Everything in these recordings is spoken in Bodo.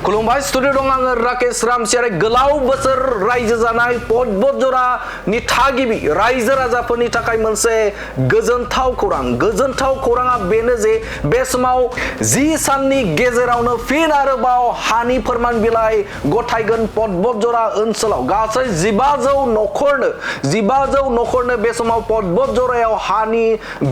खुलुमबाय स्टुडियो दं आङो राकेश रामसियारि गोलाव बोसोर रायजो जानाय बतझरनि थागिबि रायजो राजाफोरनि थाखाय मोनसे गोजोनथाव खौराङा बेनो जे बे समाव 10 साननि गेजेरावनो फिन आरोबाव हानि फोरमान बिलाइ गथायगोन बतझर ओनसोलाव गासै 1500 नखरनो बे समाव बतझराव हानि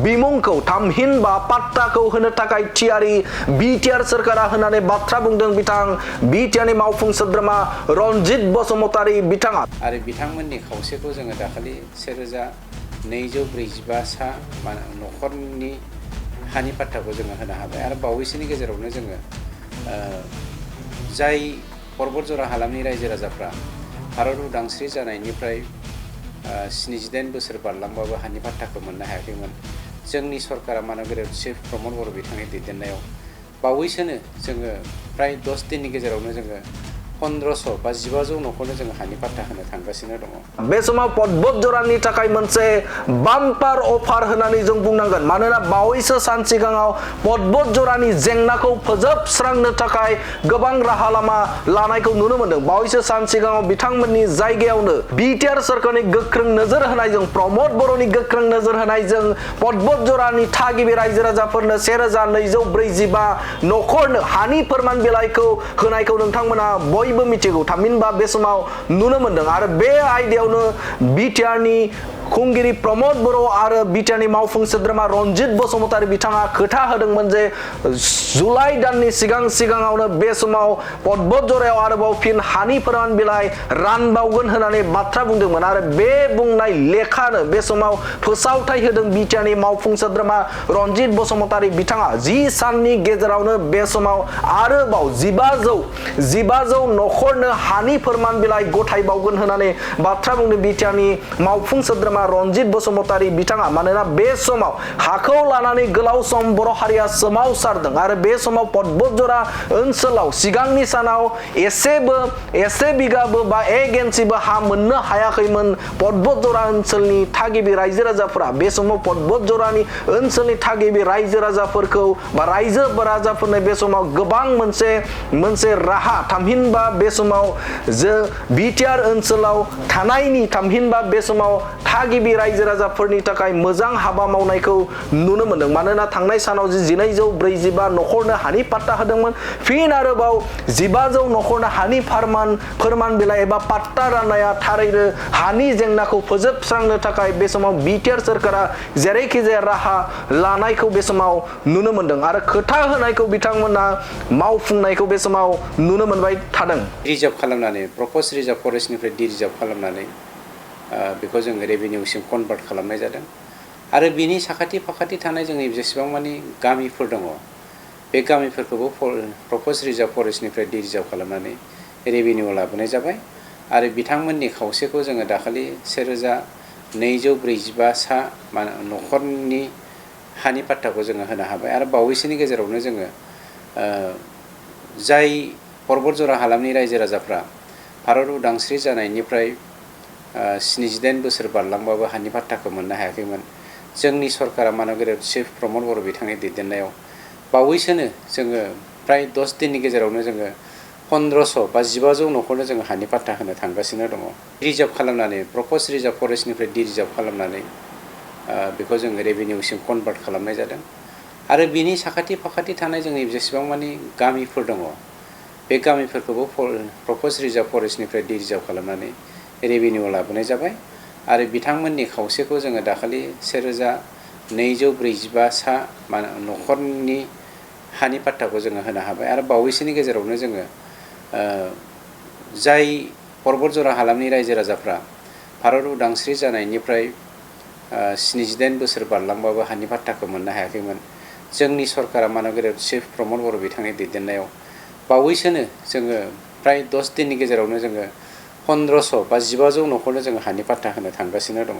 बिमुंखौ थामहिनबा पाट्टाखौ होनो थाखाय थियारि बिटिआर सरकारा होननानै बाथ्रा बुंदों बिथां बिटिआरनि मावफुं सोद्रोमा रनजित बसुमतारी बिथाङा आरो बिथांमोननि खावसेखौ जोङो दाखालि 1245 सा नखरनि हानि पाट्टाखौ जोङो होनो हाबाय आरो बावैसोनि गेजेरावनो जोङो जाय बतझर हालामनि रायजो राजाफ्रा भारत उदांस्रि जानायनिफ्राय 78 बोसोर बारलांबाबो हानि पाट्टाखौ मोननो हायाखैमोन जोंनि सरकारा मानगोर चिफ प्रमद बर' बिथांनि दैदेननायाव बावैसोनो जोङो प्राय 10 दिननि गेजेरावनो जोङो 1500 बा 1500 नखरनो जोङो हानि पाट्टा होनो थांगासिनो दङ। बे समाव बतझरनि थाखाय मोनसे बाम्पार अफार होननानै जों बुंनांगोन मानोना बावैसो सान सिगाङाव बतझरनि जेंनाखौ फोजोबस्रांनो थाखाय गोबां राहा लामा लानायखौ नुनो मोनदों। बावैसो सान सिगाङाव बिथांमोननि जायगायावनो बिटिआर सरकारनि गोख्रों नोजोर होनायजों प्रमद बर'नि गोख्रों नोजोर होनायजों बतझरनि थागिबि रायजो राजाफोरनो 1245 नखरनो हानि फोरमान बिलाइखौ होनायखौ नोंथांमोना बयबो मिथिगौ थामहिनबा बे समाव नुनो मोनदों आरो बे आयदायावनो बिटिआरनि खुंगिरि प्रमद बर' आरो बिटिआरनि मावफुं सोद्रोमा रनजित बसुमतारी बिथाङा खोथा होदोंमोन जे जुलाइ दाननि सिगाङावनो बे समाव बतझराव आरोबाव फिन हानि फोरमान बिलाइ रानबावगोन होननानै बाथ्रा बुंदोंमोन आरो बे बुंनाय लेखानो बे समाव फोसावथाय होदों बिटिआरनि मावफुं सोद्रोमा रनजित बसुमतारी बिथाङा 10 साननि गेजेरावनो बे समाव आरोबाव 1500 नखरनो हानि फोरमान बिलाइ गथायबावगोन होननानै बाथ्रा बुंदों बिटिआरनि मावफुं सोद्रोमा रनजित बसुमतारी बिथाङा मानोना बे समाव हाखौ लानानै गोलाव सम बर' हारिया सोमावसारदों आरो बे समाव बतझर ओनसोलाव सिगांनि सानाव एसे बिगाबो बा 1 इन्सिबो हा मोननो हायाखैमोन बतझर ओनसोलनि थागिबि रायजो राजाफोरा बे समाव बतझरनि ओनसोलनि थागिबि रायजो राजाफोरखौ बा रायजो राजाफोरनो बे समाव गोबां मोनसे राहा थामहिनबा बे समाव बिटिआर ओनसोलाव थानायनि थामहिनबा बे समाव थागिबि रायजो राजाफोरनि थाखाय मोजां हाबा मावनायखौ नुनो मोनदों मानोना थांनाय सानाव 1245 नखरनो हानि पाट्टा होदोंमोन फिन आरोबाव 1500 नखरनो हानि फोरमान बिलाइ एबा पाट्टा राननाया थारैनो हानि जेंनाखौ फोजोबस्रांनो थाखाय बे समाव बिटिआर सरकारा जेरैखि जाया राहा लानायखौ बे समाव नुनो मोनदों आरो खोथा होनायखौ बिथांमोना मावफुंनायखौ बे समाव नुनो मोनबाय थादों। रिजार्भ खालामनानै प्रप'ज रिजार्भ फरेस्टनिफ्राय रिजार्भ खालामनानै बेखौ जों रेभिनिउसिम कनभार्ट खालामनाय जादों आरो बिनि साखाथि फाखाथि थानाय जोंनि जेसेबां मानि गामिफोर दङ बे गामिफोरखौबो प्रप'ज रिजार्भ फरेस्टनिफ्राय रिजार्भ खालामनानै रेभिनिउ लाबोनाय जाबाय आरो बिथांमोननि खावसेखौ जोङो दाखालि 1245 सा नखरनि हानि पाट्टाखौ जोङो होनो हाबाय आरो बावैसोनि गेजेरावनो जोङो जाय बतझर हालामनि रायजो राजाफ्रा भारत उदांस्रि जानायनिफ्राय 78 बोसोर बारलांबाबो हानि पाट्टाखौ मोननो हायाखैमोन जोंनि सरकारा मानगोर चिफ प्रमद बर' बिथांनि दैदेननायाव बावैसोनो जोङो प्राय 10 दिननि गेजेरावनो जोङो 1500 बा 1500 नखरनो जोङो हानि पाट्टा होनो थांगासिनो दङ। रिजार्भ खालामनानै प्रप'ज रिजार्भ फरेस्टनिफ्राय रिजार्भ खालामनानै बेखौ जों रेभिनिउसिम कनभार्ट खालामनाय जादों आरो बिनि साखाथि फाखाथि थानाय जोंनि जेसेबां मानि गामिफोर दङ बे गामिफोरखौबो प्रप'ज रिजार्भ फरेस्टनिफ्राय रिजार्भ खालामनानै रेभिनिउ लाबोनाय जाबाय आरो बिथांमोननि खावसेखौ जोङो दाखालि 1245 सा नखरनि हानि पाट्टाखौ जोङो होनो हाबाय आरो बावैसोनि गेजेरावनो जोङो जाय बतझर हालामनि रायजो राजाफ्रा भारत उदांस्रि जानायनिफ्राय 78 बोसोर बारलांबाबो हानि पाट्टाखौ मोननो हायाखैमोन जोंनि सरकारा मानगोर चिफ प्रमद बर' बिथांनि दैदेननायाव बावैसोनो जोङो प्राय 10 दिननि गेजेरावनो जोङो 1500 बा 1500 नखरनो जोङो हानि पाट्टा होनो थांगासिनो दङ।